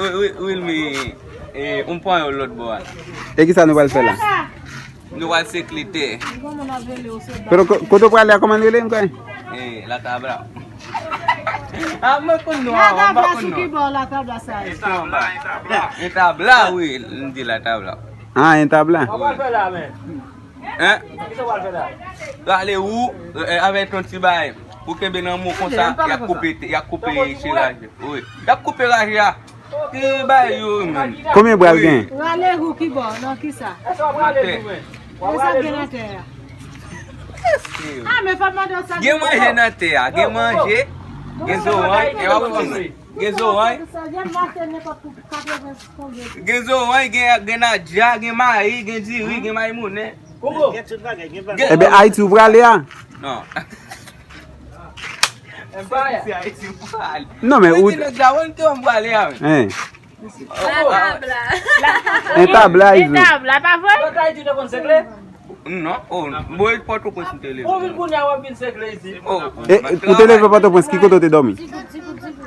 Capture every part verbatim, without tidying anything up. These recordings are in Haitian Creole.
Wi, wi, wi, men, e, m pran yo lòt bò a la. E kisa nou pral fè la? Nou pral sekle tè. Pero ko-, kote w prale a, kòman l rele, m kwè? E, Latabla. A, mwen konn non an, m pa konn non. Latabla sou ki bò Latabla sa ye? Entabla, entabla. Entabla, wi, m di Latabla. A, Entabla. Sa w pral fè la, men? Hein? Kisa w pral fè la? Rale wou, e, avèk yon ti bagay. Pou kenbe nan men w konsa, y ap koupe, y ap koupe chevay. Wi. Y ap koupe raje a. Ki bagay yo menm? Konbyen bra l gen? Rale wou ki bò? Nan kisa? Èske w ap rale tou, men? W ap rale tou? Gen nan tè a. A, men fò m mande w sa. Gen manje nan tè a, gen manje, gen zoranj, e w ap konn. Gen zoranj. Gen zoranj, gen, gen grenadya, gen mayi, gen diri, gen mayi moulen. Gen tout bagay, gen bagay. Ebyen, Ayiti ou prale a? Non. Non, men ou. Mwen te nèg la, mwen te m prale a, men. Hein. Entabla. Entabla, Izo. Entabla, pa vre? Non, oh, mwen Pòtoprens m te leve. Ou vin kounye a, w ap vin sekle isit. Oh, e, ou te leve Pòtoprens, ki kote w te dòmi?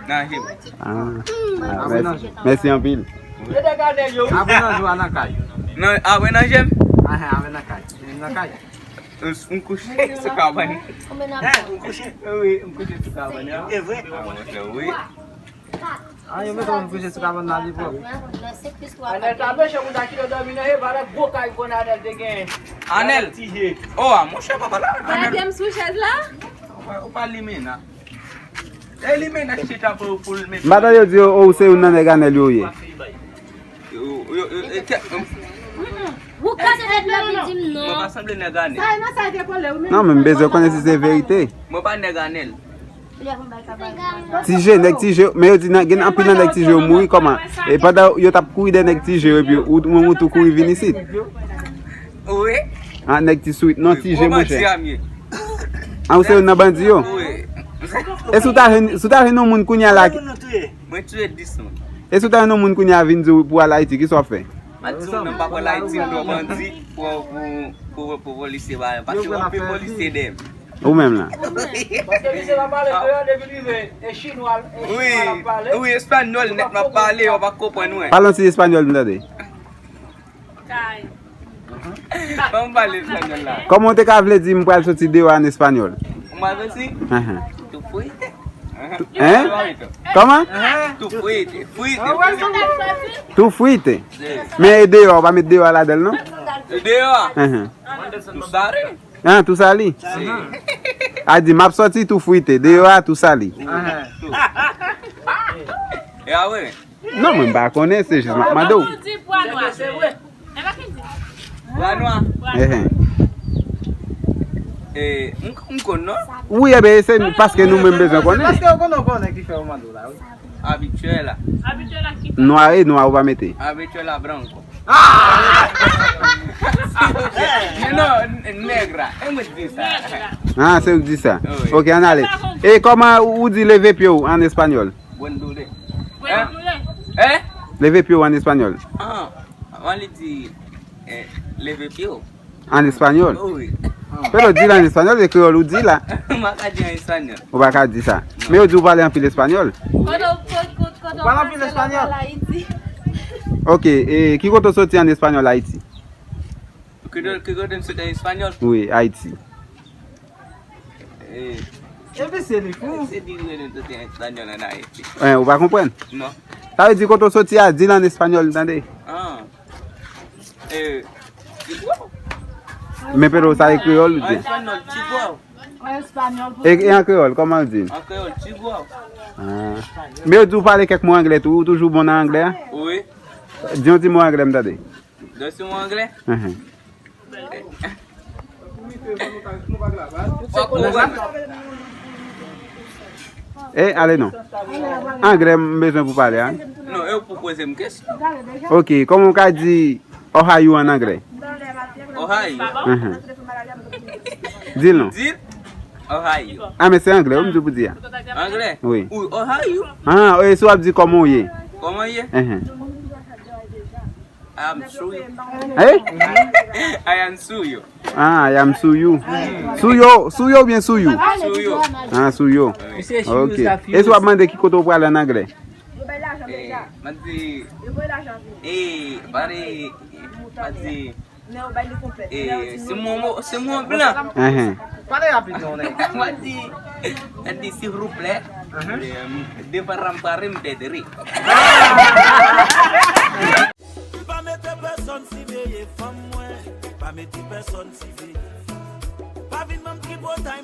Nan Jim. Ah, ah, mèsi. Mèsi anpil. Apre nan jou a nan kay. Nan, apre nan Jim? Ahan, apre nan kay. Nan kay. M, m kouche sou kabann. Ou kouche? Wi, m kouche sou kabann. E vre? Ah, monchè, wi. Ah, yo mete moun kouche sou kabann nan li pwòp. Anèl ta meche moun ta kite dòmi nan e, valè gwo kay konn Anèl te gen. Anèl? Ti je. Oh, ah, monchè, papa la. Anèl. Anèl te m sou chèz la? Ou pa, ou pa limena. E limena chita pou, pou l mete. M pa tande yo di yo, oh, ou se youn nan nèg Anèl yo ye. Yo, yo, yo, e, kè, mm. Ou ka se nèg la vin di m non. Mwen pa sanble nèg Anèl. Sa e nan sa e te kole ou menm. Non, men m bezwen konnen si se verite. Mwen pa nèg Anèl. Ti je, nèg Ti Je, men yo di nan, gen anpil nan nèg Ti Je yo mouri kòman? E pandan yo t ap kouri dèyè nèg Ti Je yo, epi ou, ou menm ou tou kouri vin isit. Wi. Ah, nèg Ti Sweet, non, Ti Je, monchè. Ah, ou se youn nan bandi yo? Wi. E si w ta jwenn, si w ta jwenn yon moun kounye a la ki... Mwen touye dis moun. E si w ta jwenn yon moun kounye a vin di w pou al Ayiti, kisa w ap fè? M ap di w, menm pa pral Ayiti, m pran bandi pou, pou, pou, pou polisye ba, paske w ap peye polisye dèyè m. Ou menm la. Paske misye pa pale kreyòl, depi l rive, e chinwa, e chinwa l ap pale. Wi, wi, espanyòl nèt m ap pale, yo pa konprann mwen. Pale yon ti espanyòl m tande. Kay. Ban m pale espanyòl la. Kòman w te ka vle di m pral soti deyò an espanyòl? Mwen vle di? Ahan. Tu fuiste. Hein? Kòman? Tu fuiste, fuiste, fuiste. Tu fuiste. Men e deyò, w pa met deyò a ladan l, non? E deyò a? Ahan. Tu sale. Ah, tu sali? Si. A di, m ap soti tu fuiste. Deyò a, tu sali. Ahan. E a vre? Non, mwen m pa konnen, se jis m ap mande w. Bwa nwa. Ehe. E, m, m konn non. Wi, ebyen, se paske nou menm bezwen konnen. Paske w konnen, w konnen ki fè w mande w la, wi. Abityèl la. Nwa e nwa ou pa mete. Abityèl la, blanco. Ah! Non, negra. E mwen di sa. Ah, se ou ki di sa. Wi. Ok, ann ale. E kòman ou di leve pye w an espanyòl? Buen dule. Buen dule. Eh? Leve pye w an espanyòl. Ah, mwen li di, eh, leve pye w. An espanyòl? Wi. Pero di l an espanyòl, se kreyòl ou di la. M pa ka di an espanyòl. Ou pa ka di sa. Non. Men yo di ou pale anpil espanyòl. Kote, kote, kote, kote w pase lè w al Ayiti? Ok, e ki kote w soti an espanyòl, Ayiti? Ki kote, ki kote m soti an espanyòl? Wi, Ayiti. Eh. Epi se li fou. Se di rele tout an espanyòl an Ayiti. Eh, ou pa konprann? Non. Sa vle di kote w soti a, di l an espanyòl, tande. Ah. Eh, ti gwo. Men Pedro, sa e kreyòl ou di? An espanyòl, ti gwo. E, e an kreyòl, kòman l di? An kreyòl, ti gwo. Ah. Men yo di w pale kèk mo anglè tou, ou toujou bon nan anglè a? Wi. Di yon ti mo anglè m tande. Di yon ti mo anglè? Mhm. Eh, ale non. Anglè m bezwen pou pale a. Non, e ou pou poze m kesyon. Ok, kòman w ka di Ohio an anglè? Ohio? Mhm. Di l non. Di l? Ohio. Ah, men se anglè, wi, m di w pou di a. Anglè? Wi. Ou Ohio? Ah, e si w ap di kòman w ye? Kòman w ye? Mhm. I'm Suyo. Hey? I am Suyo. Ah, I am Suyo. Suyo, Suyo oubyen Suyo? Suyo. Ah, Suyo. Misye Ok. Suyo sa E si w ap mande ki kote w prale an anglè? Eh, mwen di, eh, pare, mwen di, eh, se mwen, se mwen blan. Ahan. Pale rapid non, nèg. Mwen di, mwen di, silvouplè, eh, devan ranm pare m pèdre. Pa mete pèsonn siveye fanm mwen. Pa mete pèsonn siveye fanm. Pa vin ban m tripotay.